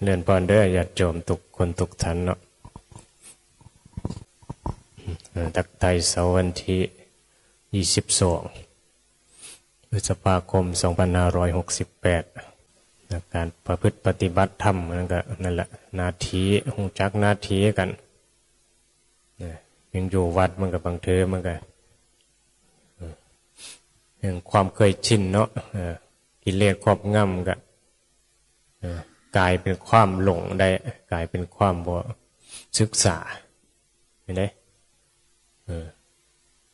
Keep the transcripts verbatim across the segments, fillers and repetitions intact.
เจริญพรเด้อญาติโยมทุกคนทุกท่านเนาะ เอ่อทักทายเสาร์วันที่ยี่สิบสอง พฤษภาคม สองพันห้าร้อยหกสิบแปด การประพฤติปฏิบัติธรรมนั่นก็นั่นแหละ หน้าที่ ฮู้จักหน้าที่กันนะยังอยู่วัดมันก็บางเทื่อมันก็ เรื่องความเคยชินเนาะ เออ กิเลสครอบงำก็ เออ กลายเป็นความหลงได้ กลายเป็นความบ่ศึกษา เห็นไหม เออ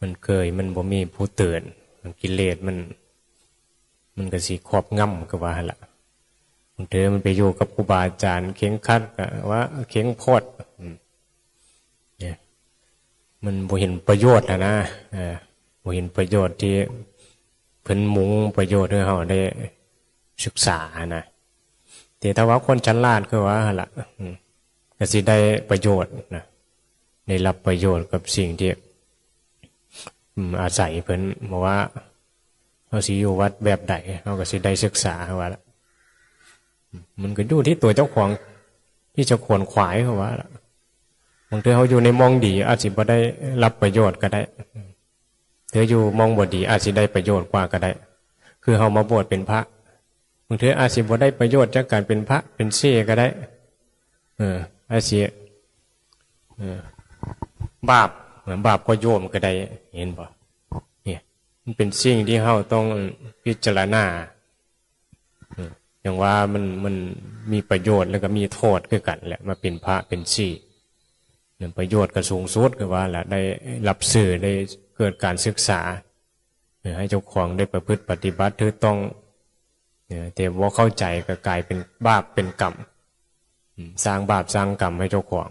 มันเคย มันบ่มีผู้เตือน มันกิเลสมัน มันก็สิครอบงำ ก็ว่าหั่นล่ะ บางเทื่อมันไปอยู่กับครูบาอาจารย์เคร่งครัด ก็ว่าเคร่งโพด อืม เนี่ย มันบ่เห็นประโยชน์หั้นนะ เออ บ่เห็นประโยชน์ที่เพิ่นมุ่งประโยชน์ให้เฮาได้ศึกษาหั้นนะ แต่ถ้าว่าคนฉลาดคือว่าหั่นล่ะ อืม ก็สิได้ประโยชน์นะ ได้รับประโยชน์กับสิ่งที่ อืม อาศัยเพิ่น เพราะว่าเฮาสิอยู่วัดแบบใด เฮาก็สิได้ศึกษาว่าล่ะ มันก็อยู่ที่ตัวเจ้าของ ที่จะขวนขวายเขาว่าล่ะ บางเทื่อเฮาอยู่ในหม่องดี อาจสิบ่ได้รับประโยชน์ก็ได้ เทื่ออยู่หม่องบ่ดี อาจสิได้ประโยชน์กว่าก็ได้ คือเฮามาบวชเป็นพระ บางเทื่ออาจสิบ่ได้ประโยชน์จากการเป็นพระเป็นเสก็ได้ เออ อาจสิ เออ บาป บาปก็โยมก็ได้ เห็นบ่ เนี่ย มันเป็นสิ่งที่เฮาต้องพิจารณา อืม อย่างว่ามัน มันมีประโยชน์แล้วก็มีโทษคือกันแหละ มาเป็นพระเป็นเส เนี่ย ประโยชน์ก็สูงสุดคือว่าล่ะ ได้รับสื่อ ได้เกิดการศึกษา เนี่ย ให้เจ้าของได้ประพฤติปฏิบัติถูกต้อง เนี่ย แต่บ่เข้าใจก็กลายเป็นบาปเป็นกรรม อืม สร้างบาปสร้างกรรมให้เจ้าของ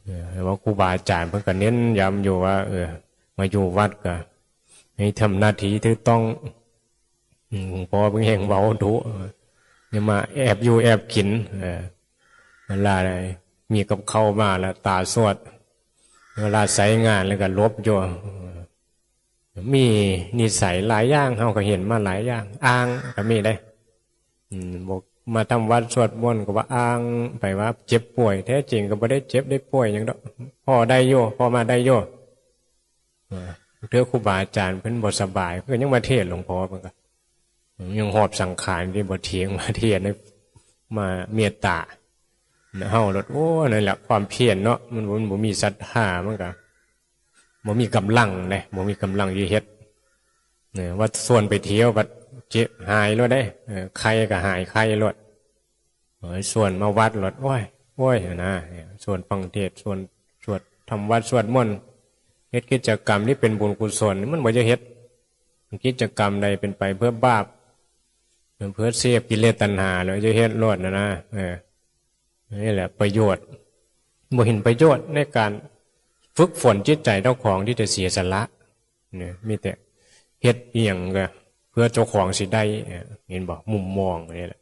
เออ แต่ว่าครูบาอาจารย์เพิ่นก็เน้นย้ำอยู่ว่า เออ มาอยู่วัดก็ให้ทำหน้าที่ถูกต้อง อืม หลวงพ่อเพิ่นแฮงเว้าดุ เออ อย่ามาแอบอยู่แอบกิน เออ เวลาใดมีกับข้าวมาแล้วตาสวด เวลาใช้งานแล้วก็หลบอยู่ เออ มีนิสัยหลายอย่าง เฮาก็เห็นมาหลายอย่าง อ้างก็มีเด้ อืม บอกมาทำวัดสวดมนต์ก็ว่าอ้างไปว่าเจ็บป่วย แท้จริงก็บ่ได้เจ็บได้ป่วยหยังดอก พ้อได้อยู่ พ้อมาได้อยู่ เออ เทื่อครูบาอาจารย์เพิ่นบ่สบาย เพิ่นยังมาเทศน์หลวงพ่อ เพิ่นก็ ยังหอบสังขารที่บ่เที่ยงมาเทศน์ให้ มาเมตตา เฮาโลด โอ้ นั่นแหละความเพียรเนาะ มันบ่ มันบ่มีศรัทธา มันก็บ่มีกำลังเด้ บ่มีกำลังสิเฮ็ด เนี่ย ว่าชวนไปเที่ยวบัดเจ็บหายโลดเด้ เออ ไข้ก็หายไข้โลด เออ ชวนมาวัดโลด โอ้ย โอ้ย นะ เนี่ย ชวนฟังเทศน์ ชวนสวด ทำวัดสวดมนต์ เฮ็ดกิจกรรมที่เป็นบุญกุศล มันบ่จะเฮ็ด กิจกรรมใดเป็นไปเพื่อบาป เพื่อเสพกิเลสตัณหา แล้วจะเฮ็ดโลดนะนะ เออ นี่แหละประโยชน์ บ่เห็นประโยชน์ในการฝึกฝนจิตใจเจ้าของที่จะเสียสละ เนี่ย มีแต่เฮ็ดอีหยังก็เพื่อเจ้าของสิได้ เออ เห็นบ่ มุมมองนี่แหละ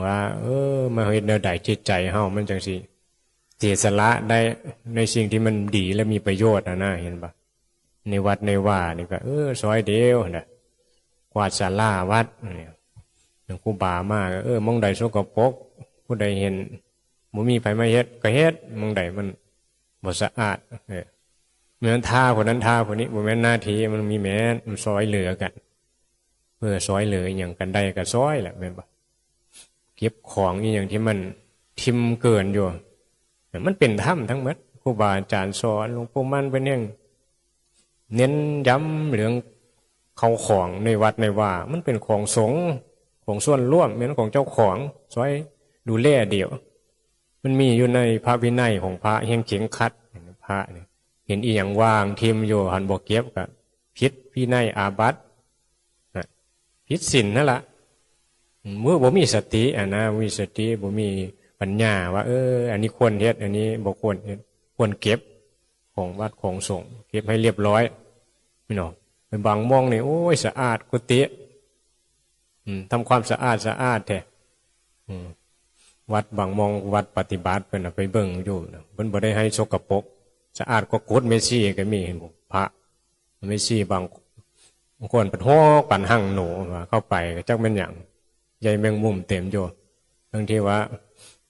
ว่า เออ มาเฮ็ดแนวใดจิตใจเฮามันจังสิเสียสละได้ในสิ่งที่มันดีและมีประโยชน์นะนะ เห็นบ่ ในวัดในวานี่ก็ เออ ซอยเดียวนะ กวาดศาลาวัดเนี่ย หลวงครูบามาก็ เออ หม่องใดสกปรก ผู้ใดเห็น บ่มีไผมาเฮ็ด ก็เฮ็ด หม่องใดมันบ่สะอาด เออ แม่นทาผู้นั้นทาผู้นี้ บ่แม่นหน้าที่ มันมีแม่น มันซอยเหลือกัน เออ ซอยเหลือหยังกันได้ก็ซอยแหละ แม่นบ่ เก็บของอีหยังที่มันทิ่มเกินอยู่ มันเป็นธรรมทั้งหมด ครูบาอาจารย์สอน หลวงปู่มั่นเพิ่นแฮงเน้นย้ำเรื่องเข้าของในวัดในวา มันเป็นของสงฆ์ ของส่วนรวม แม่นของเจ้าของ ซอยดูแลเดียว มันมีอยู่ในพระวินัยของพระแฮงเคร่งครัด พระนี่ เห็นอีหยังว่างทิ่มอยู่ หันบ่เก็บก็ผิดวินัยอาบัติ นะ ผิดศีลนั่นล่ะ เมื่อบ่มีสติอะนะ บ่มีสติ บ่มีปัญญาว่า เออ อันนี้ควรเฮ็ด อันนี้บ่ควรเฮ็ด ควรเก็บของวัดของสงฆ์ เก็บให้เรียบร้อย พี่น้อง ไปบางหม่องนี่ โอ้ย สะอาดกุฏิ อืม ทำความสะอาดสะอาดแท้ อืม วัดบางหม่อง วัดปฏิบัติเพิ่นน่ะ ไปเบิ่งอยู่น่ะ เพิ่นบ่ได้ให้สกปรก สะอาดกว่ากุฏิแม่ชีก็มี เห็นบ่ พระแม่ชีบาง บางคนเพิ่นฮอกปานหังหนูว่า เข้าไปก็จักแม่นหยัง ใยแมงมุมเต็มอยู่ ทั้งที่ว่า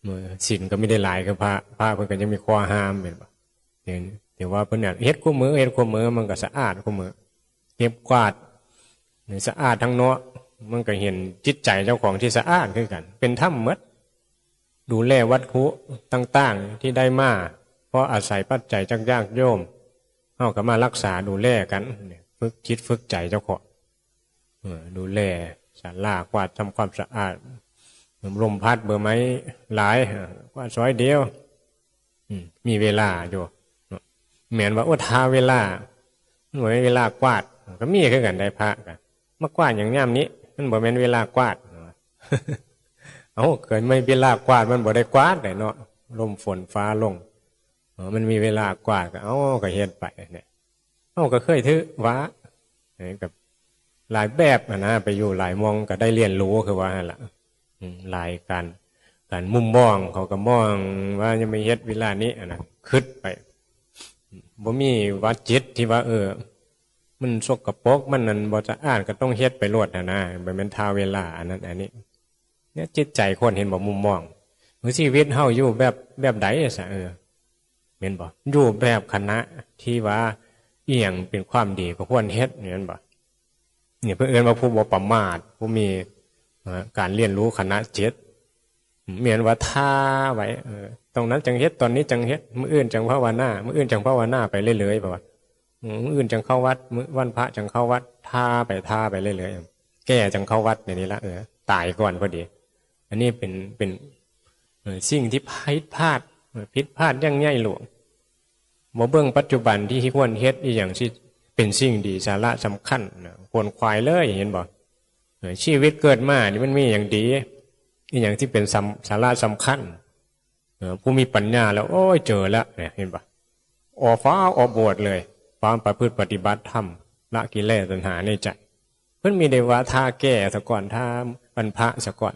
เออ ศีลก็ไม่ได้หลายคือพระ พระเพิ่นก็ยังมีข้อห้ามแม่นบ่ แต่ แต่ว่าเพิ่นเนี่ยเฮ็ดคู่มือ เฮ็ดคู่มือ มันก็สะอาดคู่มือ เก็บกวาด สะอาดทั้งเนาะ มันก็เห็นจิตใจเจ้าของที่สะอาดคือกัน เป็นธรรมหมด ดูแลวัตถุต่างๆที่ได้มา เพราะอาศัยปัจจัยจากญาติโยม เฮาก็มารักษาดูแลกัน ฝึกจิตฝึกใจเจ้าของ เออ ดูแลศาลากวาดทำความสะอาด ลมพัดใบไม้หลาย เออ กวาดซอยเดียว อืม มีเวลาอยู่เนาะ แม่นว่า โอ้ ทาเวลา มันบ่มีเวลากวาด ก็มีคือกันได้ พระก็มากวาดหยังยามนี้ มันบ่แม่นเวลากวาด เอ้า เกิดไม่เวลากวาด มันบ่ได้กวาดได้เนาะ ลมฝนฟ้าลง เออ มันมีเวลากวาดก็ เอ้า ก็เฮ็ดไปเนี่ย เฮาก็เคยถือว่า เอ้ย กับหลายแบบหั้นนะ ไปอยู่หลายหม่องก็ได้เรียนรู้คือว่าหั่นล่ะ อืม หลายการ การมุมมอง เขาก็มองว่ายังไม่เฮ็ดเวลานี้ อันนั้น คิดไป บ่มีว่าจิตที่ว่า เออ มันสกปรก มันนั่นบ่สะอาด ก็ต้องเฮ็ดไปโลดหั้นนะ บ่แม่นทาเวลา อันนั้น อันนี้ เนี่ย จิตใจคน เห็นบ่ มุมมอง ชีวิตเฮาอยู่แบบ แบบใดซะ เออ แม่นบ่ อยู่แบบคณะที่ว่าอิหยังเป็นความดีก็ควรเฮ็ด แม่นบ่ นี่เพิ่นเอิ้นว่าผู้บ่ประมาท ผู้มี เอ่อ การเรียนรู้คณะจิต แม่นว่าทาไว้ เออ ตรงนั้นจั่งเฮ็ด ตอนนี้จั่งเฮ็ด มื้ออื่นจั่งภาวนา มื้ออื่นจั่งภาวนาไปเรื่อยๆ แบบว่า อืม มื้ออื่นจั่งเข้าวัด มื้อวันพระจั่งเข้าวัด ทาไป ทาไปเรื่อยๆ แก่จั่งเข้าวัด อย่างนี้ละ เออ ตายก่อนพอดี อันนี้เป็น เป็น เอ่อ สิ่งที่ผิดพลาด เอ่อ ผิดพลาดอย่างใหญ่หลวง บ่เบิ่งปัจจุบันที่ควรเฮ็ดอีหยังที่เป็นสิ่งดี สาระสำคัญนะ ขวนขวายเลย เห็นบ่ เออ ชีวิตเกิดมานี่มันมีหยังดี อีหยังที่เป็นสำ- สาระสำคัญ เออ ผู้มีปัญญาแล้ว โอ้ย เจอแล้วเนี่ย เห็นบ่ ออกฟ้าออกโบสถ์เลย ความประพฤติปฏิบัติธรรม ละกิเลสตัณหาในใจ เพิ่นมีแต่ว่าทาแก่ซะก่อน ทาวันพระซะก่อน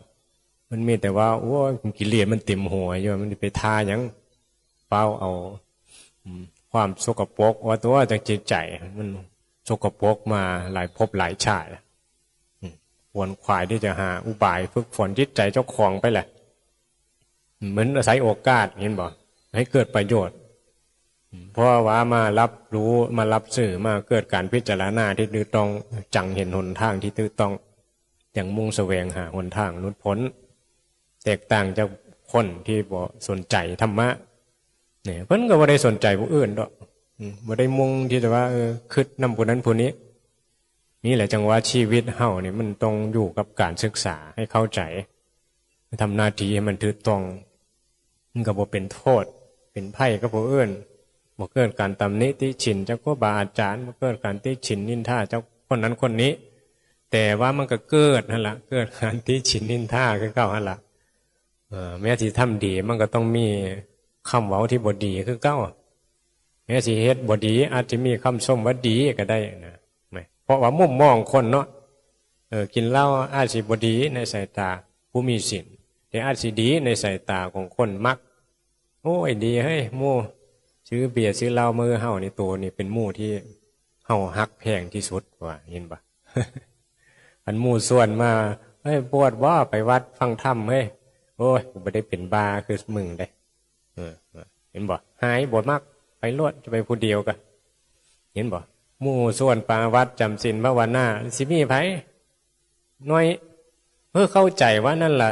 มันมีแต่ว่า โอ้ย กิเลสมันเต็มหัวอยู่ มันไปทาหยัง เป้าเอา อืม ความสกปรกว่าตัวจากจิตใจ มันสกปรกมาหลายภพหลายชาติแล้ว อืม ขวนขวายที่จะหาอุบายฝึกฝนจิตใจเจ้าของไปแหละ เหมือนอาศัยโอกาส เห็นบ่ ให้เกิดประโยชน์ อืม เพราะว่ามารับรู้ มารับสื่อ มาเกิดการพิจารณาที่ถูกต้อง จั่งเห็นหนทางที่ถูกต้อง จั่งมุ่งแสวงหาหนทางหลุดพ้น แตกต่างจากคนที่บ่สนใจธรรมะ เนี่ย เพิ่นก็บ่ได้สนใจผู้อื่นดอก อืม บ่ได้มุ่งที่จะว่า เออ คิดนำผู้นั้นผู้นี้ นี่แหละจั่งว่าชีวิตเฮานี่มันต้องอยู่กับการศึกษาให้เข้าใจ ทำหน้าที่ให้มันถูกต้อง มันก็บ่เป็นโทษ เป็นภัยกับผู้อื่น บ่เกิดการตำหนิติฉินจากครูบาอาจารย์ บ่เกิดการติฉินนินทาจากคนนั้นคนนี้ แต่ว่ามันก็เกิดหั่นล่ะ เกิดการติฉินนินทาคือเก่าหั่นล่ะ เอ่อ แม้สิทำดีมันก็ต้องมีคำเว้าที่บ่ดีคือเก่า แม้สิเฮ็ดบ่ดีอาจจะมีคำชมว่าดีก็ได้นะ แหม เพราะว่ามุมมองคนเนาะ เออ กินเหล้าอาจสิบ่ดีในสายตาผู้มีศีล แต่อาจสิดีในสายตาของคนมัก โอ้ย ดีเฮ้ย หมู่ซื้อเบียร์ซื้อเหล้ามาให้เฮานี่ ตัวนี่เป็นหมู่ที่เฮาฮักแพงที่สุดว่า เห็นบ่ อันหมู่ชวนมา เฮ้ย บวชบ่ ไปวัดฟังธรรมเฮ้ย โอ้ย กูบ่ได้เป็นบ้าคือมึงเด้ เออ เห็นบ่ หายบ่มัก ไปโลด จะไปผู้เดียวกะ เห็นบ่ หมู่ชวนไปวัดจำศีลภาวนา สิมีไผ น้อย เออ เข้าใจว่านั่นล่ะ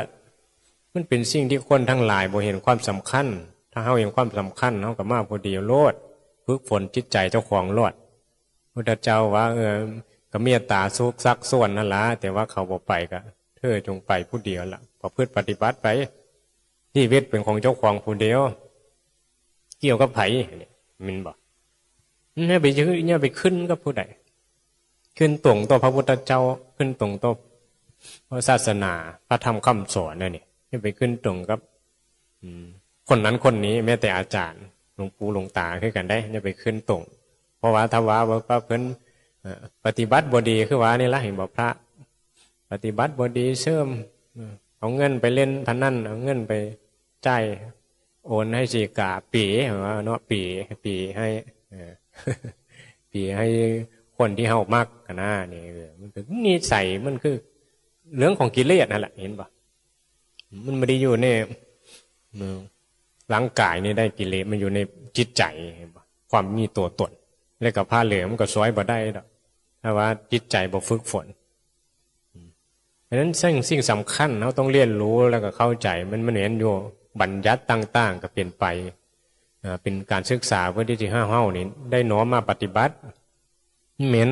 มันเป็นสิ่งที่คนทั้งหลายบ่เห็นความสำคัญ ถ้าเฮาเห็นความสำคัญ เฮาก็มาผู้เดียวโลด ฝึกฝนจิตใจเจ้าของโลด พุทธเจ้าว่า เออ ก็เมตตาสุขซักชวนนั่นล่ะ แต่ว่าเขาบ่ไปก็ เธอจงไปผู้เดียวล่ะ ประพฤติปฏิบัติไป ชีวิตเป็นของเจ้าของผู้เดียว เกี่ยวกับไผเนี่ย แม่นบ่ อย่าไปยึด อย่าไปขึ้นกับผู้ใด ขึ้นตรงต่อพระพุทธเจ้า ขึ้นตรงต่อพระศาสนา พระธรรมคำสอนนั่นนี่ อย่าไปขึ้นตรงกับ อืม คนนั้นคนนี้ แม้แต่อาจารย์ หลวงปู่หลวงตาคือกันได้ อย่าไปขึ้นตรง เพราะว่าถ้าว่า ว่าเพิ่น เอ่อ ปฏิบัติบ่ดี คือว่านี่ล่ะ เห็นบ่ พระปฏิบัติบ่ดี เสิร์ม เอ่อ เอาเงินไปเล่นพนัน เอาเงินไปจ่าย โอนให้สีกา เป๋ ว่าเนาะ เป๋ เป๋ให้ เออ เป๋ให้คนที่เฮามักหั้นนะ นี่ เออ มันคือนิสัย มันคือเรื่องของกิเลสนั่นแหละ เห็นบ่ มันบ่ได้อยู่ใน เอ่อร่างกายนี่ได้กิเลส มันอยู่ในจิตใจ เห็นบ่ ความมีตัวตน แล้วก็ผ้าเหลืองมันก็สวยบ่ได้ดอก ถ้าว่าจิตใจบ่ฝึกฝน เพราะฉะนั้นสิ่ง สิ่งสำคัญเราต้องเรียนรู้แล้วก็เข้าใจ มัน มันเห็นอยู่ บัญญัติต่างๆ ก็เปลี่ยนไป อ่า เป็นการศึกษาเพื่อที่จะให้เฮานี่ได้น้อมมาปฏิบัติ แม่น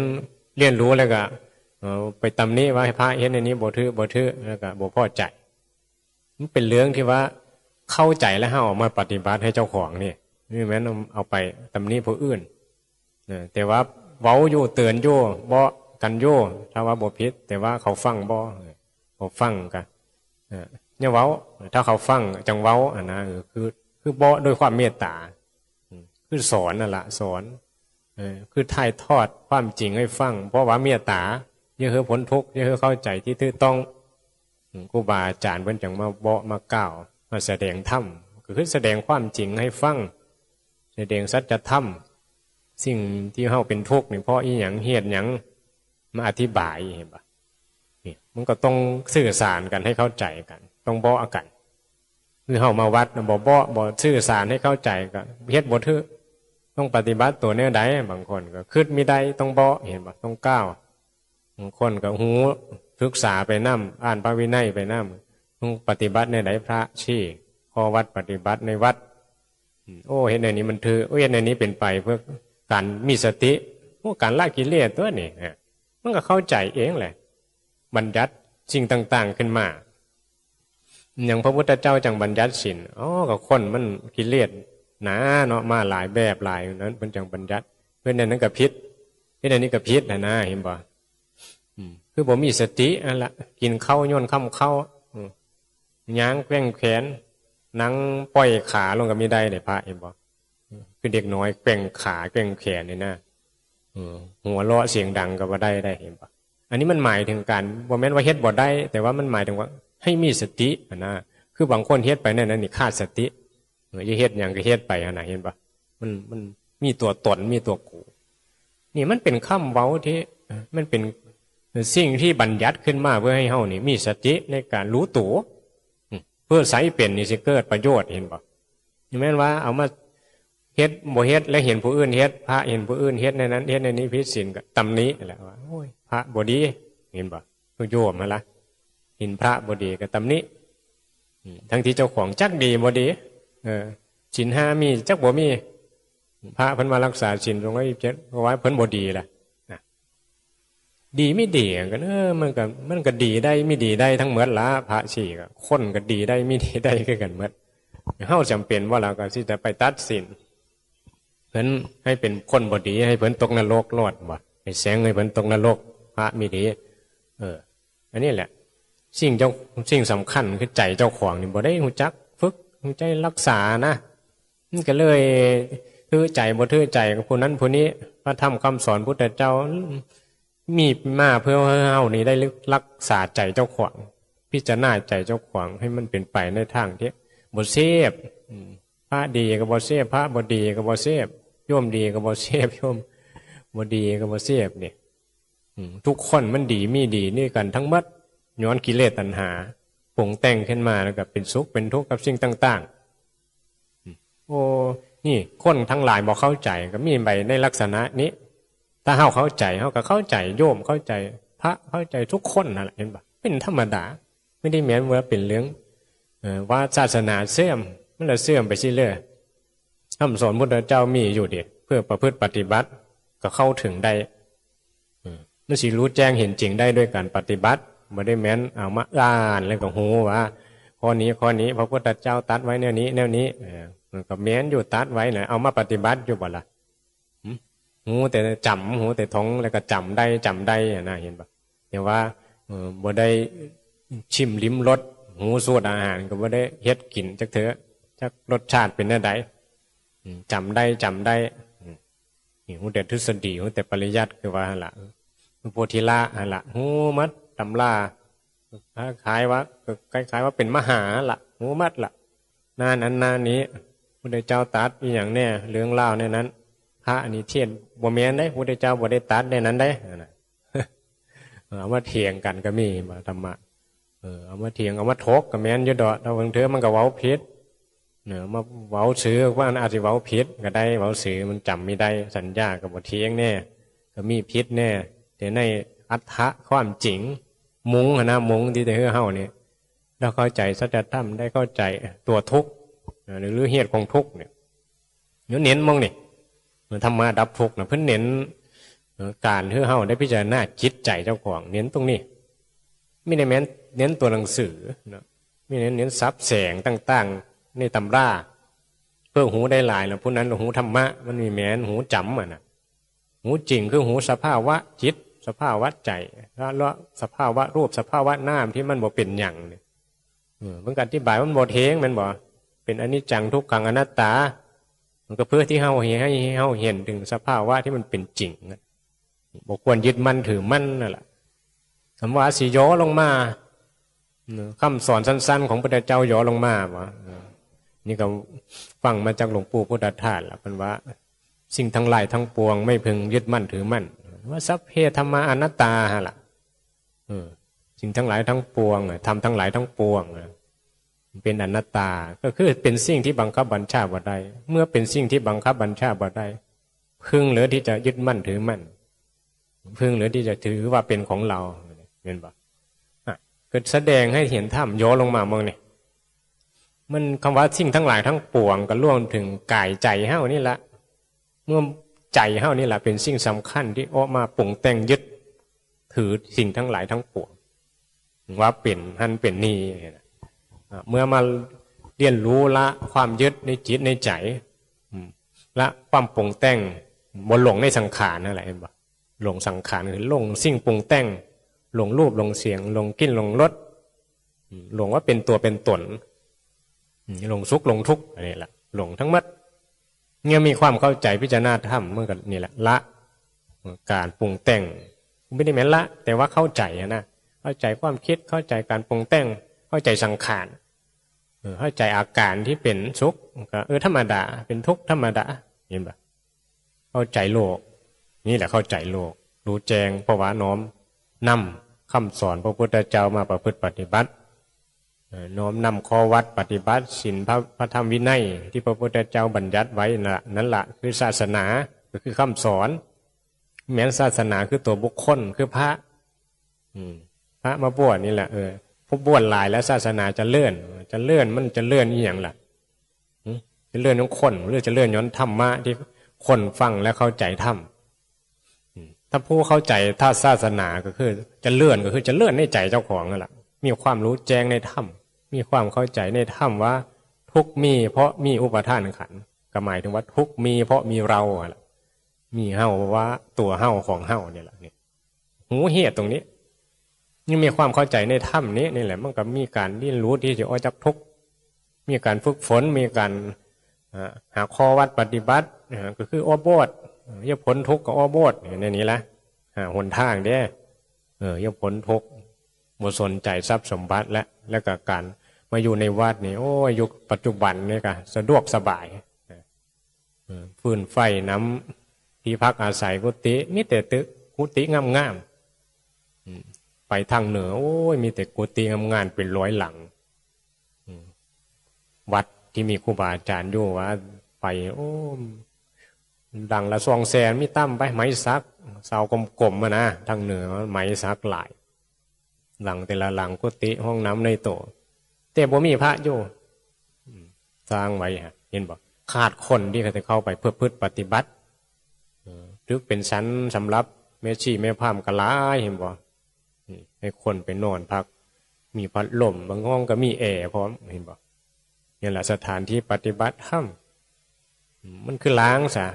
เรียนรู้แล้วก็ เอ่อ ไปตำหนิว่าให้พระเฮ็ดอันนี้บ่ถือ บ่ถือ แล้วก็บ่พอใจ มันเป็นเรื่องที่ว่าเข้าใจแล้วเฮาเอามาปฏิบัติให้เจ้าของนี่ นี่แม่นเอาไปตำหนิผู้อื่น เออ แต่ว่าเว้าอยู่เตือนอยู่ เบาะกันอยู่ ถ้าว่าบ่ผิด แต่ว่าเขาฟังบ่ เออ เขาฟังกะ เออ เนี่ยเว้า ถ้าเขาฟังจั่งเว้า อันนะ เออ คือ คือเบาะด้วยความเมตตา อืม คือสอนนั่นละ สอน เออ คือถ่ายทอดความจริงให้ฟัง เพราะว่าเมตตา อย่าให้พ้นทุกข์ อย่าให้เข้าใจที่ถูกต้อง อืม ครูบาอาจารย์เพิ่นจั่งมาเบาะมาเก้า มาแสดงธรรม ก็คือแสดงความจริงให้ฟัง แสดงสัจธรรม สิ่งที่เฮาเป็นทุกข์นี่เพราะอีหยัง เหตุหยัง มาอธิบาย เห็นปะ นี่มันก็ต้องสื่อสารกันให้เข้าใจกัน ต้องเบาะกัน คือเฮามาวัดน่ะบ่เบาะ บ่สื่อสารให้เข้าใจก็เฮ็ดบ่ถืก ต้องปฏิบัติตัวแนวใด บางคนก็คิดบ่ได้ ต้องเบาะ เห็นปะ ต้องก้าว บางคนก็ฮู้ ศึกษาไปนำ อ่านพระวินัยไปนำ ต้องปฏิบัติแนวใด พระชี้ข้อวัดปฏิบัติในวัด อืม โอ้ เฮ็ดแนวนี้มันถืก โอ้ เฮ็ดแนวนี้เป็นไปเพื่อการมีสติ โอ้ การละกิเลสตัวนี้ ฮะ มันก็เข้าใจเองแหละ บัญญัติสิ่งต่างๆ ขึ้นมา อย่างพระพุทธเจ้าจั่งบัญญัติศีล อ๋อ ก็คนมันกิเลสหนาเนาะ มาหลายแบบหลายนั้น เพิ่นจั่งบัญญัติ เพิ่นนั่นนั้นก็ผิด เพิ่นอันนี้ก็ผิดหั้นนะ เห็นบ่ อืม คือบ่มีสตินั่นละ กินข้าวย้อนค่ำข้าว อืม ย่างแกว่งแขน นั่งป่อยขาลงก็มีได้เด้ พระเห็นบ่ อืม คือเด็กน้อยแกว่งขาแกว่งแขนนี่นะ อืม หัวเราะเสียงดังก็บ่ได้ได้ เห็นบ่ อันนี้มันหมายถึงการ บ่แม่นว่าเฮ็ดบ่ได้ แต่ว่ามันหมายถึงว่าให้มีสติหั้นนะ คือบางคนเฮ็ดไปนั่นน่ะนี่ขาดสติ เออ จะเฮ็ดหยังก็เฮ็ดไปหั้นนะ เห็นปะ มัน มันมีตัวตน มีตัวกู นี่มันเป็นคำเว้าที่ มันเป็นสิ่งที่บัญญัติขึ้นมาเพื่อให้เฮานี่มีสติในการรู้ตัว อืม เพื่อใช้เป็นนี่สิเกิดประโยชน์ เห็นปะ บ่แม่นว่าเอามาเฮ็ดบ่เฮ็ด แล้วเห็นผู้อื่นเฮ็ด พระเห็นผู้อื่นเฮ็ดในนั้น เฮ็ดในนี้ผิดศีลก็ตำหนิแหละว่า โอ้ย พระบ่ดี เห็นบ่ คือโยมหั่นล่ะ เห็นพระบ่ดีก็ตำหนิ อืม ทั้งที่เจ้าของจักดีบ่ดี เออ ศีลห้ามีจักบ่มี พระเพิ่นมารักษาศีลสองร้อยยี่สิบเจ็ด เพราะว่าเพิ่นบ่ดีล่ะ นะ ดีไม่ดีก็ เออ มันก็ มันก็ดีได้ไม่ดีได้ทั้งหมดละ พระสี่ก็ คนก็ดีได้ไม่ดีได้คือกันหมด เฮาจำเป็นบ่ล่ะ ก็สิจะไปตัดสินเพิ่นให้เป็นคนบ่ดี ให้เพิ่นตกนรกโลดบ่ ไปแซงให้เพิ่นตกนรก พระไม่ดี เออ อันนี้แหละ สิ่งเจ้า สิ่งสำคัญคือใจเจ้าของนี่บ่ได้รู้จักฝึก รู้จักรักษานะ มันก็เลยถือใจบ่ถือใจกับผู้นั้นผู้นี้ พระธรรมคำสอนพุทธเจ้า มีมาเพื่อให้เฮานี่ได้รักษาใจเจ้าของ พิจารณาใจเจ้าของให้มันเป็นไปในทางที่บ่เสพ อืม พระดีก็บ่เสพ พระบ่ดีก็บ่เสพ โยมดีก็บ่เสพ โยมบ่ดีก็บ่เสพนี่ อืม ทุกคนมันดีมีดีนี่กันทั้งหมด ย้อนกิเลสตัณหาปรุงแต่งขึ้นมาแล้วก็เป็นสุขเป็นทุกข์กับสิ่งต่างๆ อืม โอ้ นี่คนทั้งหลายบ่เข้าใจก็มีไปในลักษณะนี้ ถ้าเฮาเข้าใจ เฮาก็เข้าใจ โยมเข้าใจ พระเข้าใจ ทุกคนนั่นแหละ เห็นปะ เป็นธรรมดา ไม่ได้แม้ว่าเป็นเรื่อง เอ่อ ว่าศาสนาเสื่อม มันละเสื่อมไปสิเลย คำสอนพุทธเจ้ามีอยู่เด้ เพื่อประพฤติปฏิบัติก็เข้าถึงได้ อืม มันสิรู้แจ้งเห็นจริงได้ด้วยการปฏิบัติ บ่ได้แม้นเอามาอ่านแล้วก็ฮู้ว่า ข้อนี้ ข้อนี้ พระพุทธเจ้าตรัสไว้แนวนี้ แนวนี้ เออ มันก็แม้นอยู่ตรัสไว้นะ เอามาปฏิบัติอยู่บ่ล่ะ หึ ฮู้แต่จ๋ำ ฮู้แต่ท่อง แล้วก็จ๋ำได้ จ๋ำได้อะนะ เห็นปะ แต่ว่า เอ่อ บ่ได้ชิมลิ้มรส ฮู้สูตรอาหาร ก็บ่ได้เฮ็ดกินจักเทื่อ จักรสชาติเป็นแนวใด อืม จ๋ำได้ จ๋ำได้ อืม นี่ฮู้แต่ทฤษฎี ฮู้แต่ปริยัติ คือว่าหั่นล่ะ โพธิละหั่นล่ะ ฮู้หมดตำรา คล้ายๆว่า คล้ายๆว่าเป็นมหาหั่นล่ะ ฮู้หมดล่ะ นั่นอันนั้นนี้ พุทธเจ้าตรัสอีหยังแน่ เรื่องราวแนวนั้น พระอันนี้เทศน์บ่แม่นเด้ พุทธเจ้าบ่ได้ตรัสแนวนั้นเด้ นั่นน่ะ เอามาเถียงกันก็มี ธรรมะ เออ เอามาเถียง เอามาถกก็แม่นอยู่ดอก แต่บางเทื่อมันก็เว้าผิด เนาะ มาเว้าซื่อ ว่ามันอาจสิเว้าผิดก็ได้ เว้าซื่อมันจำไม่ได้ สัญญาก็บ่เที่ยงแน่ ก็มีผิดแน่ แต่ในอัตถะความจริง มุงหั้นนะ มุงที่แต่เฮือเฮานี่ เราเข้าใจสัจธรรม ได้เข้าใจตัวทุกข์ เนาะ หรือเหตุของทุกข์เนี่ย เน้นมองนี่ ธรรมะดับทุกข์นะ เพิ่นเน้น เอ่อ การเฮือเฮาได้พิจารณาจิตใจเจ้าของ เน้นตรงนี้ ไม่ได้แม้น เน้นตัวหนังสือเนาะ ไม่เน้น เน้นศัพท์แสงต่างๆ ในตำรา เพื่อหูได้หลายแล้ว ผู้นั้นหูธรรมะ มันมีแม้นหูจำอ่ะนะ หูจริงคือหูสภาวะจิต สภาวะใจ แล้วสภาวะรูป สภาวะนามที่มันบ่เป็นหยังเนี่ย เออ มันก็อธิบายมันบ่เที่ยง แม่นบ่ เป็นอนิจจัง ทุกขัง อนัตตา มันก็เพื่อที่เฮาให้ ให้เฮาเห็นถึงสภาวะที่มันเป็นจริงนะ บ่ควรยึดมั่นถือมั่นนั่นแหละ คำว่าสิย่อลงมา เนอะ คำสอนสั้นๆ ของพุทธเจ้าย่อลงมาบ่ เออ นี่ก็ฟังมาจากหลวงปู่พุทธทาสล่ะ เพิ่นว่า สิ่งทั้งหลายทั้งปวงไม่พึงยึดมั่นถือมั่น ว่าสัพเพธัมมาอนัตตาหั่นล่ะ เออ สิ่งทั้งหลายทั้งปวงอะ ธรรมทั้งหลายทั้งปวงอะ เป็นอนัตตา ก็คือเป็นสิ่งที่บังคับบัญชาบ่ได้ เมื่อเป็นสิ่งที่บังคับบัญชาบ่ได้ พึงเหลือที่จะยึดมั่นถือมั่น พึงเหลือที่จะถือว่าเป็นของเรา เห็นบ่ อ่ะ ก็แสดงให้เห็นธรรมย่อลงมาเมืองนี่ มันคำว่าสิ่งทั้งหลายทั้งปวงก็รวมถึงกายใจเฮานี่ละ เมื่อใจเฮานี่ละเป็นสิ่งสำคัญที่ออกมาปรุงแต่งยึดถือสิ่งทั้งหลายทั้งปวง ว่าเป็นหั้นเป็นนี่นะ อ่ะ เมื่อมาเรียนรู้ละความยึดในจิตในใจ อืม ละความปรุงแต่ง บ่หลงในสังขารนั่นแหละ เห็นบ่ หลงสังขารคือหลงสิ่งปรุงแต่ง หลงรูป หลงเสียง หลงกลิ่น หลงรส อืม หลงว่าเป็นตัวเป็นตน อืม หลงสุข หลงทุกข์ อันนี้แหละ หลงทั้งหมด เนี่ยมีความเข้าใจพิจารณาธรรม มันก็นี่แหละ ละ การปรุงแต่ง ไม่ได้แม่นละ แต่ว่าเข้าใจอะนะ เข้าใจความคิด เข้าใจการปรุงแต่ง เข้าใจสังขาร เออ เข้าใจอาการที่เป็นสุข ก็ เออ ธรรมดา เป็นทุกข์ธรรมดา เห็นปะ เข้าใจโลก นี่แหละเข้าใจโลก รู้แจ้ง เพราะว่าน้อมนำคำสอนพระพุทธเจ้ามาประพฤติปฏิบัติ เอ่อ น้อมนำข้อวัดปฏิบัติศีล พระ พระธรรมวินัยที่พระพุทธเจ้าบัญญัติไว้นั่นละ นั่นละคือศาสนา ก็คือคำสอน แม้นศาสนาคือตัวบุคคล คือพระ อืม พระมาบวชนี่แหละ เออ ผู้บวชหลายแล้วศาสนาเจริญ เจริญ มันเจริญอีหยังล่ะ หึ เจริญของคน หรือเจริญย้อนธรรมะที่คนฟังและเข้าใจธรรม อืม ถ้าผู้เข้าใจถ้าศาสนาก็คือเจริญ ก็คือเจริญในใจเจ้าของนั่นแหละ มีความรู้แจ้งในธรรม มีความเข้าใจในธรรมว่าทุกข์มีเพราะมีอุปาทานขันธ์ ก็หมายถึงว่าทุกข์มีเพราะมีเราอะแหละ มีเฮาว่าตัวเฮาของเฮาเนี่ยแหละ เนี่ย รู้เหตุตรงนี้ ยังมีความเข้าใจในธรรมนี้นี่แหละ มันก็มีการเรียนรู้ที่จะออกจากทุกข์ มีการฝึกฝน มีการ อ่า หาข้อวัดปฏิบัติ อ่า ก็คือออกบวช อ่า อย่าพ้นทุกข์ก็ออกบวช เนี่ย ในนี้ละ อ่า หนทางเด้ เออ อย่าพ้นทุกข์ บ่สนใจทรัพย์สมบัติและ แล้วก็การมาอยู่ในวัดนี่ โอ้ย ยุคปัจจุบันนี่ก็สะดวกสบาย เออ ฟืนไฟน้ำที่พักอาศัยกุฏิ มีแต่ตึกกุฏิงามๆ อืม ไปทางเหนือ โอ้ย มีแต่กุฏิงามๆ เป็นร้อยหลัง อืม วัดที่มีครูบาอาจารย์อยู่ว่าไป โอ้ หลังละสองแสน มีต่ำไป ไม้สัก เสากลมๆ อะนะ ทางเหนือไม้สักหลาย หลังแต่ละหลังกุฏิห้องน้ำในโต แต่บ่มีพระอยู่ อืม สร้างไว้ฮะ เห็นบ่ ขาดคนที่เขาจะเข้าไปเพื่อพฤติปฏิบัติ เออ ถือเป็นชั้นสำหรับแม่ชีแม่พราหมณ์ก็หลาย เห็นบ่ อืม ให้คนไปนอนพัก มีพัดลม บางห้องก็มีแอร์พร้อม เห็นบ่ นี่แหละสถานที่ปฏิบัติธรรม อืม มันคือล้างซะ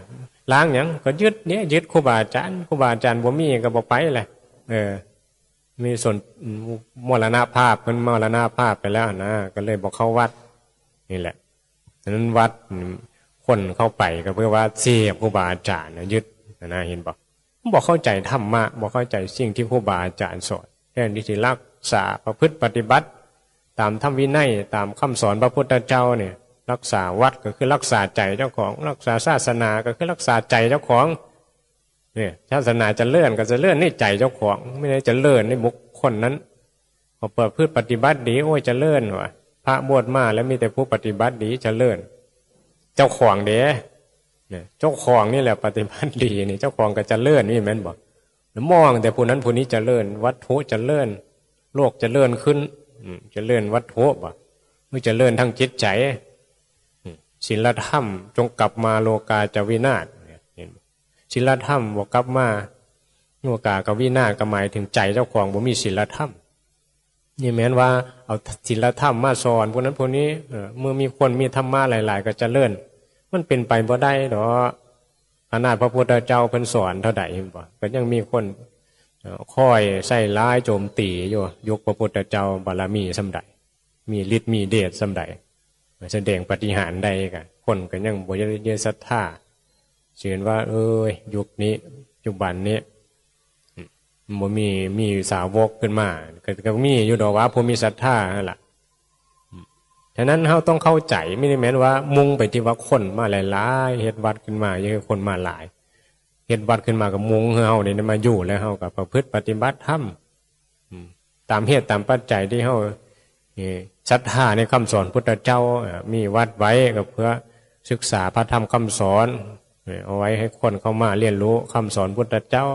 ล้างหยัง ก็ยึดเนี่ย ยึดครูบาอาจารย์ ครูบาอาจารย์บ่มีก็บ่ไปแหละ เออ มีส่วน อืม มรณภาพ เพิ่นมรณภาพไปแล้วนะ ก็เลยบ่เข้าวัด นี่แหละ ฉะนั้นวัด อืม คนเข้าไปก็เพื่อว่าเสพครูบาอาจารย์นะ ยึดนะ เห็นบ่ บ่เข้าใจธรรมะ บ่เข้าใจสิ่งที่ครูบาอาจารย์สอน แทนที่สิรักษาประพฤติปฏิบัติ ตามธรรมวินัย ตามคำสอนพระพุทธเจ้าเนี่ย รักษาวัดก็คือรักษาใจเจ้าของ รักษาศาสนาก็คือรักษาใจเจ้าของ เนี่ย ศาสนาเจริญก็เจริญในใจเจ้าของ ไม่ได้เจริญในบุคคลนั้น ข ประพฤติปฏิบัติดี โอ้ย เจริญว่ะ พระบวชมาแล้วมีแต่ผู้ปฏิบัติดี เจริญ เจ้าของเด้ เนี่ย เจ้าของนี่แหละปฏิบัติดีนี่ เจ้าของก็เจริญนี่แม่นบ่ แล้วมองแต่ผู้นั้นผู้นี้เจริญ วัตถุเจริญ โลกเจริญขึ้น อืม เจริญวัตถุบ่ หรือเจริญทางจิตใจ อืม ศีลธรรม จงกลับมา โลกาจะวินาศ เนี่ย เห็นบ่ ศีลธรรมบ่กลับมา โลกาก็วินาศ ก็หมายถึงใจเจ้าของบ่มีศีลธรรม นี่แม่นว่าเอาศีลธรรมมาสอนผู้นั้นผู้นี้ เออ เมื่อมีคนมีธรรมะหลายๆ ก็เจริญ มันเป็นไปบ่ได้ดอก ขนาดพระพุทธเจ้าเพิ่นสอนเท่าใดเห็นบ่ ก็ยังมีคน เอ่อ คอยใส่ร้ายโจมตีอยู่ ยุคพระพุทธเจ้าบารมีส่ำใด มีฤทธิ์มีเดชส่ำใด แสดงปาฏิหาริย์ได้ก็ คนก็ยังบ่ได้ศรัทธา เห็นว่า เอ้ย ยุคนี้ ปัจจุบันนี้ อืม บ่มี มีสาวกขึ้นมา ก็ ก็มีอยู่ดอกว่าผู้มีศรัทธาหั่นล่ะ อืม ฉะนั้นเราต้องเข้าใจ ไม่ได้แม่นว่ามุ่งไปที่ว่าคนมาหลายๆ เฮ็ดวัดขึ้นมา อย่าให้คนมาหลาย เฮ็ดวัดขึ้นมาก็มุ่งให้เรานี่มาอยู่ แล้วเราก็ประพฤติปฏิบัติธรรม อืม ตามเหตุตามปัจจัยที่เรา เอ่อ ศรัทธาในคำสอนพุทธเจ้า เอ่อ มีวัดไว้ก็เพื่อศึกษาพระธรรมคำสอน เอ่อ เอาไว้ให้คนเข้ามาเรียนรู้คำสอนพุทธเจ้า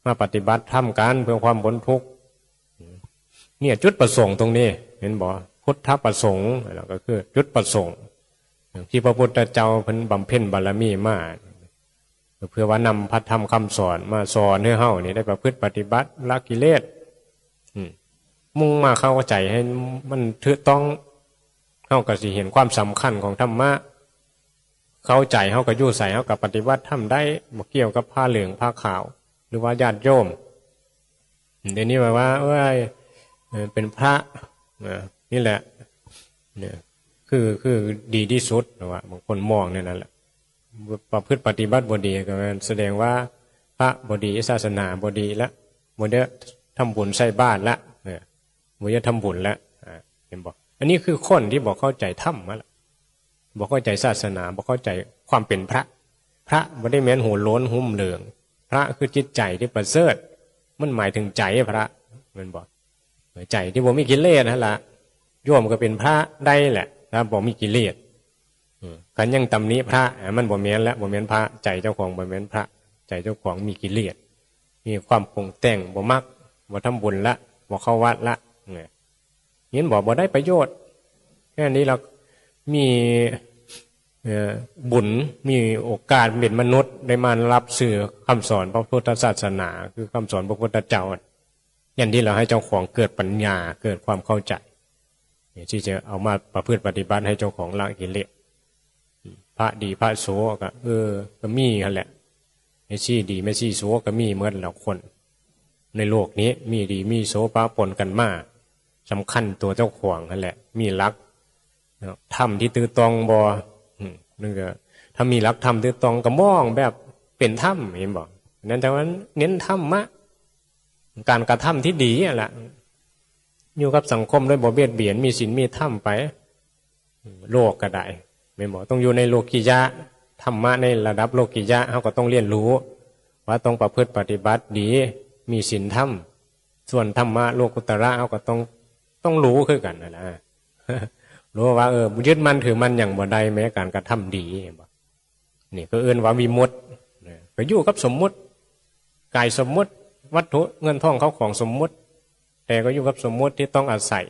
มาปฏิบัติธรรมกันเพื่อความพ้นทุกข์ เนี่ยจุดประสงค์ตรงนี้ เห็นบ่ พุทธประสงค์ แล้วก็คือจุดประสงค์ ที่พระพุทธเจ้าเพิ่นบำเพ็ญบารมีมา เพื่อว่านำพระธรรมคำสอนมาสอนให้เฮานี่ได้ประพฤติปฏิบัติละกิเลส อืม มุ่งมาเข้าใจให้มันถูกต้อง เฮาก็สิเห็นความสำคัญของธรรมะ เข้าใจ เฮาก็อยู่ไสเฮาก็ปฏิบัติธรรมได้ บ่เกี่ยวกับผ้าเหลืองผ้าขาว หรือว่าญาติโยม เดี๋ยวนี้แบบว่า เอ้ย เอ่อ เป็นพระ เอ่อ นี่แหละ เนี่ย คือ คือดีที่สุดนะว่า บางคนมองเนี่ยนั่นแหละ ประพฤติปฏิบัติบ่ดีก็แสดงว่าพระบ่ดี ศาสนาบ่ดีละ บ่ได้ทำบุญใส่บาตรละ เนี่ย บ่ได้ทำบุญละ อ่า เห็นบ่ อันนี้คือคนที่บ่เข้าใจธรรมะละ บ่เข้าใจศาสนา บ่เข้าใจความเป็นพระ พระบ่ได้แม่นหัวโล้นหุ้มเหลือง พระคือจิตใจที่ประเสริฐ มันหมายถึงใจพระ แม่นบ่ ใจที่บ่มีกิเลสนั่นล่ะ โยมก็เป็นพระได้แหละ ถ้าบ่มีกิเลส อืม คันยังตำหนิพระ อ่ะ มันบ่แม่นแล้ว บ่แม่นพระ ใจเจ้าของบ่แม่นพระ ใจเจ้าของมีกิเลส มีความปรุงแต่ง บ่มัก บ่ทำบุญละ บ่เข้าวัดละ เนี่ย เห็นบ่ บ่ได้ประโยชน์ แค่นี้เรามี เอ่อ บุญ มีโอกาสเป็นมนุษย์ ได้มารับสื่อคำสอนพระพุทธศาสนา คือคำสอนพระพุทธเจ้า อย่างที่เราให้เจ้าของเกิดปัญญา เกิดความเข้าใจ เนี่ย ที่จะเอามาประพฤติปฏิบัติให้เจ้าของละกิเลส พระดีพระโสก็ เออ ก็มีหั่นแหละ แม่ชีดีแม่ชีโสก็มีหมดแล้วคน ในโลกนี้มีดีมีโสปะปนกันมา สำคัญตัวเจ้าของนั่นแหละ มีหลัก เนาะ ธรรมที่ถูกต้องบ่ อืม นั่นก็ ถ้ามีหลักธรรมถูกต้องก็มองแบบเป็นธรรม เห็นบ่ นั้นแต่ว่าเน้นธรรมะ การกระทำที่ดีนั่นแหละ อยู่กับสังคมโดยบ่เบียดเบียน มีศีลมีธรรมไป โลกก็ได้ แม่นบ่ ต้องอยู่ในโลกิยะ ธรรมะในระดับโลกิยะ เฮาก็ต้องเรียนรู้ ว่าต้องประพฤติปฏิบัติดี มีศีลธรรม ส่วนธรรมะโลกุตระ เฮาก็ต้อง ต้องรู้คือกันนั่นแหละ รู้ว่า เออ ยึดมั่นถือมั่นหยังบ่ได้ แม้การกระทำดี เห็นบ่ นี่ก็เอิ้นว่าวิมุตติ นะ ก็อยู่กับสมมุติ กายสมมุติ วัตถุเงินทองเข้าของสมมุติ แต่ก็อยู่กับสมมุติที่ต้องอาศัย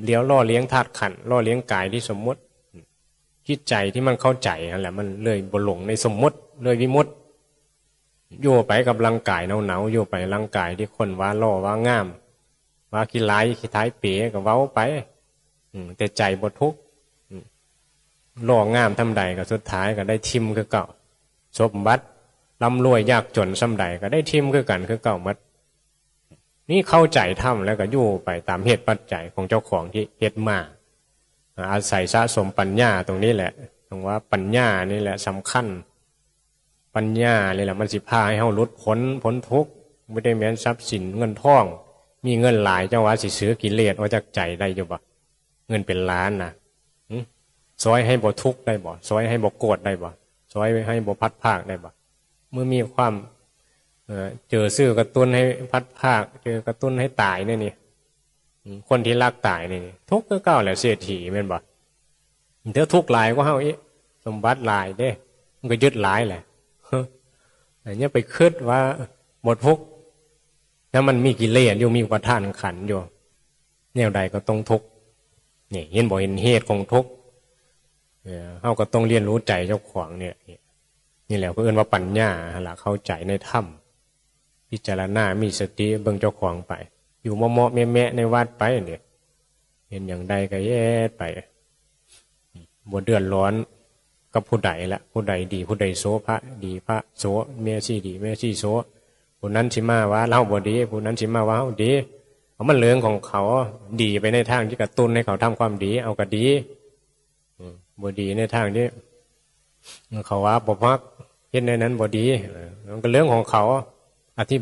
เลี้ยวหล่อเลี้ยงธาตุขันธ์ หล่อเลี้ยงกายที่สมมุติ จิตใจที่มันเข้าใจนั่นแหละ มันเลยบ่หลงในสมมุติ เลยวิมุตติ อยู่ไปกับร่างกายหนาวๆ อยู่ไปร่างกายที่คนว่าหล่อว่างาม ว่าขี้ร้ายขี้ท้ายเป๋ก็เว้าไป อืม แต่ใจบ่ทุกข์ อืม หล่องามส่ำใดก็สุดท้ายก็ได้ถิ่มคือเก่า สมบัติร่ำรวยยากจนส่ำใดก็ได้ถิ่มคือกันคือเก่าหมด นี่เข้าใจธรรมแล้วก็อยู่ไปตามเหตุปัจจัยของเจ้าของที่เฮ็ดมา อาศัยสะสมปัญญาตรงนี้แหละ ถึงว่าปัญญานี่แหละสำคัญ ปัญญานี่แหละมันสิพาให้เฮาหลุดพ้น พ้นทุกข์ บ่ได้แม่นทรัพย์สินเงินทอง มีเงินหลายจั่งว่าสิซื้อกิเลสออกจากใจได้อยู่บ่ เงินเป็นล้านนะ หึ ซอยให้บ่ทุกข์ได้บ่ ซอยให้บ่โกรธได้บ่ ซอยให้บ่พลัดพรากได้บ่ เมื่อมีความ เอ่อ เจอซื้อการ์ตูนให้พลัดพราก เจอการ์ตูนให้ตายเนี่ยนี่ อืม คนที่รักตายนี่ ทุกข์คือเก่าแหละ เศรษฐีแม่นบ่ เดี๋ยวทุกข์หลายกว่าเฮาอีก สมบัติหลายเด้ มันก็ยึดหลายแหละ อันนี้ไปคิดว่าบ่ทุกข์ แล้วมันมีกิเลสอยู่ มีอุปาทานขันธ์อยู่ แนวใดก็ต้องทุกข์ นี่ เห็นบ่ เห็นเหตุของทุกข์ เออ เฮาก็ต้องเรียนรู้ใจเจ้าของเนี่ย นี่แหละเขาเอิ้นว่าปัญญา หาละเข้าใจในธรรม พิจารณา มีสติ เบิ่งเจ้าของไป อยู่เมาะๆแมะๆในวัดไปเนี่ย เห็นอย่างใดก็เฮ็ดไป บ่เดือดร้อนกับผู้ใดละ ผู้ใดดี ผู้ใดโส พระดี พระโส แม่ชีดี แม่ชีโส ผู้นั้นสิมาว่าเฮาบ่ดี ผู้นั้นสิมาว่าเฮาดี เอามันเรื่องของเขา ดีไปในทางที่กระตุ้นให้เขาทำความดี เอาก็ดี อืม บ่ดีในทางที่เขาว่าบ่มัก เฮ็ดในนั้นบ่ดี เออ มันก็เรื่องของเขา อธิ